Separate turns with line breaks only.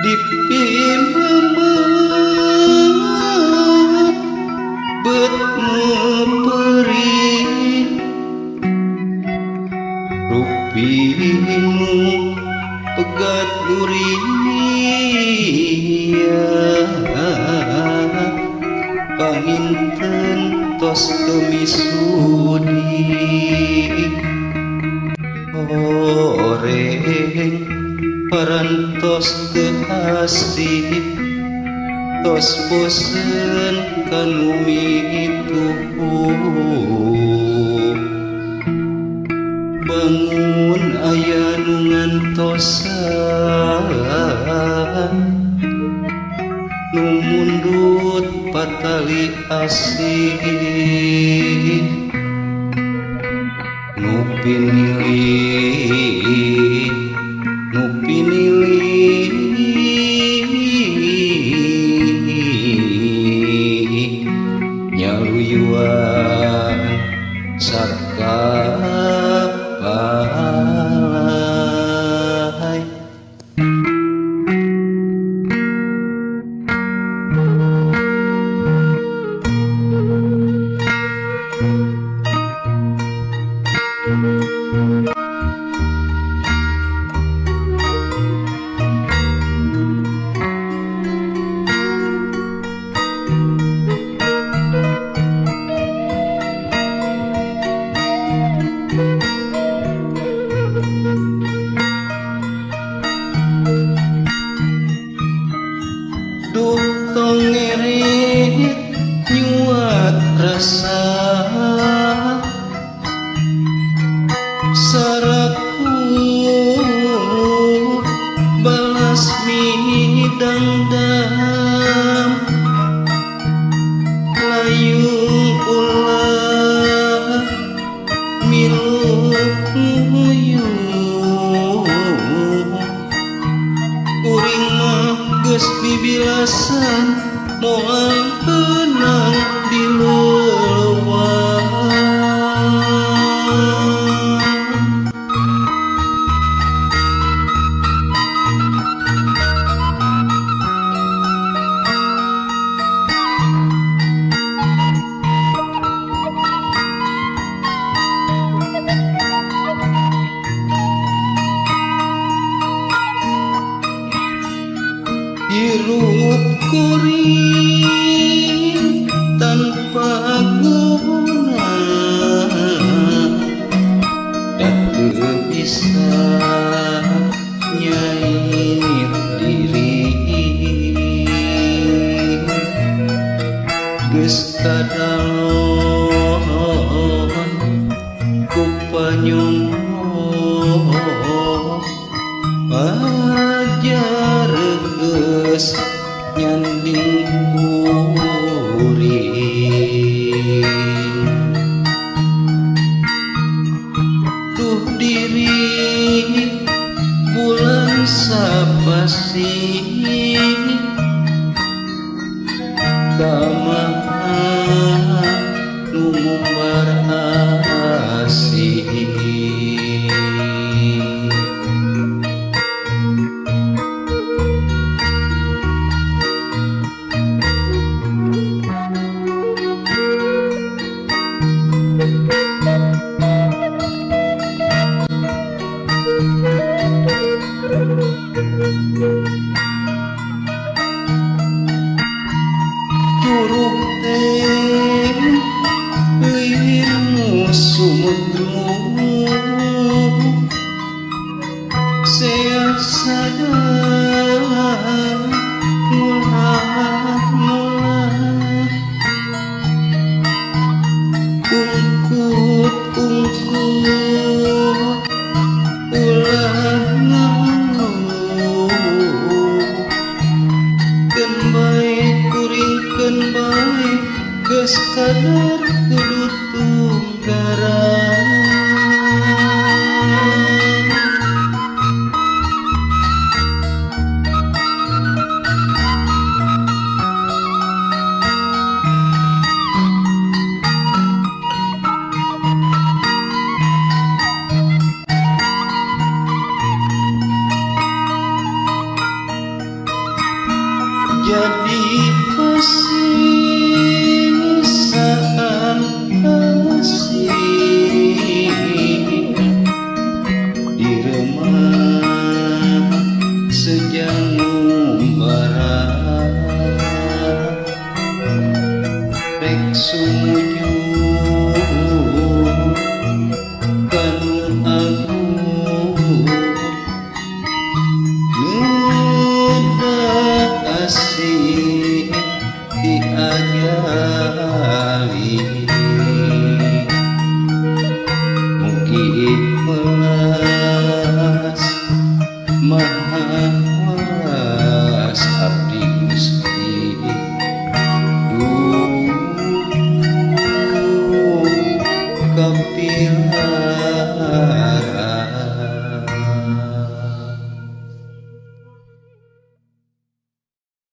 Dipimemet bet meperi rupinu pegat luria panginten tos kemisudi horeng parantos teu asih tos bosen kanu mituhu bangun aya nu ngantosan nu mundut patali asih nu pinilih nu pinilih nyaluyuan sakapalai. Duh tong ngerit nyuat rasa saraku balas midangdam layung ulah milu nguyuh kuring mah geus bibilasan moal beunang dileuwang. Hirup kuring tanpa guna dan teu bisa nyair diri geus kadalon ku panyonggo pajar geus nyanding kuring. Duh diri bulan sapasi kamaha nu ngumbar asih. ajali. Mugi melas maha